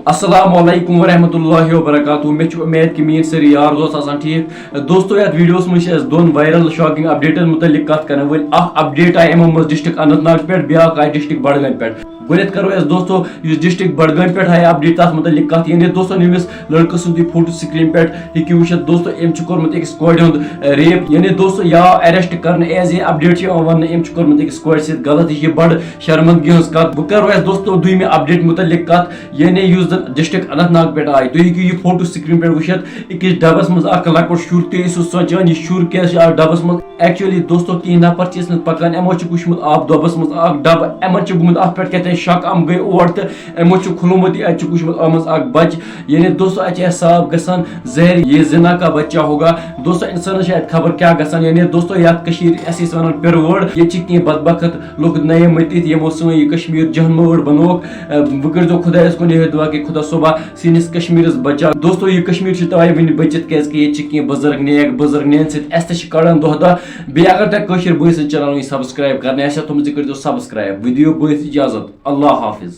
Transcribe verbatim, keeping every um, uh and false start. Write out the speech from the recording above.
السلام علیکم ورحمۃ اللہ وبرکاتہ۔ مےٚ چھُ اُمید کہِ میٲنۍ سٲری یار دوست آسان ٹھیٖک۔ دوستو، یتھ ویڈیوس منٛز چھِ أسۍ دۄن وائرل شاکنگ اپڈیٹن متعلق کتھ کرن وٲلۍ۔ اکھ اپڈیٹ آیہِ یِمو منٛز ڈسٹرکٹ اننت ناگ پٮ۪ٹھ، بیاکھ آیہِ ڈسٹرکٹ بڈگام پٮ۪ٹھ۔ گۄڈٕنیتھ کرو أسۍ دوستو، یُس ڈسٹرکٹ بڈگام پٮ۪ٹھ آیہِ اپڈیٹ، تتھ متعلق کتھ۔ یعنی دوستو، ییٚمِس لڑکہٕ سُنٛد یہِ فوٹو سکرین پٮ۪ٹھ ہیٚکِو وٕچھِتھ دوستو، أمۍ چھُ کوٚرمُت أکِس کورِ ہُنٛد ریپ۔ یعنی دوستو، یا اریسٹ کرنہٕ ایز اے اپڈیٹ چھِ یِوان وننہٕ، أمۍ چھُ کوٚرمُت أکِس کورِ سۭتۍ غلط۔ یہِ چھِ بڑٕ شرمندگی ہٕنٛز کتھ۔ بہٕ کرو أسۍ دوستو دوٚیمہِ اپڈیٹ متعلق کتھ۔ یعنی یُس زن ڈسٹرکٹ اننت ناگ پٮ۪ٹھ آیہِ، تُہۍ ہیٚکِو یہِ فوٹو سکرین پٮ۪ٹھ وٕچھِتھ۔ أکِس ڈبس منٛز اکھ لۄکُٹ شُر، تُہۍ ٲسِو سونٛچان، یہِ شُر کیٛازِ چھُ اتھ ڈبس منٛز؟ Actually دوستو، کینٛہہ نفر چھِ ٲسمٕتۍ پکان، یِمو چھُکھ وٕچھمُت آب دۄبس منٛز اکھ ڈبہٕ، یِمن چھُ گوٚمُت اتھ پٮ۪ٹھ کیٛاہ تام شک، یِم گٔے اور تہٕ یِمو چھُ کھُلومُت یہِ، اتہِ چھُکھ وٕچھمُت آمٕژ اکھ بچہِ۔ یعنی دوستو، اتہِ چھُ احساس گژھان، ظٲہِر یہ زنا کا بچہ ہوگا۔ دوستو، انسانس چھِ اتہِ خبر کیٛاہ گژھان۔ یعنی دوستو، یتھ کٔشیٖرِ اَسہِ ٲسۍ ونان پِرٕ وٲر، ییٚتہِ چھِ کینٛہہ بدبخت لُکھ نَیہِ مٔتۍ تِتھۍ، یِمو سٲنۍ یہِ کشمیر جہنم وٲر بنووُکھ۔ اہ، وۄنۍ کٔرۍزیو خۄدایس کُن یِہوٚے دُعا کہِ خۄدا صٲبا، سٲنِس کشمیرس بچاو۔ دوستو، یہِ کشمیر چھِ توے وٕنہِ بٔچِتھ، کیازِ کہِ ییٚتہِ چھِ کینٛہہ بُزرگ نیک بُزرگ نین سۭتۍ اَسہِ تہِ چھِ کڑان دۄہ دۄہ۔ بیٚیہِ اگر تۄہہِ کٲشِر بٲے سٕنٛز چینل وٕنہِ سبسکرایب کرنٕے آسہِ ہا تھٲومٕژ، یہِ کٔرۍزیو سبسکرایب۔ وۄنۍ دِیِو بٲے اجازت۔ اللہ حافظ۔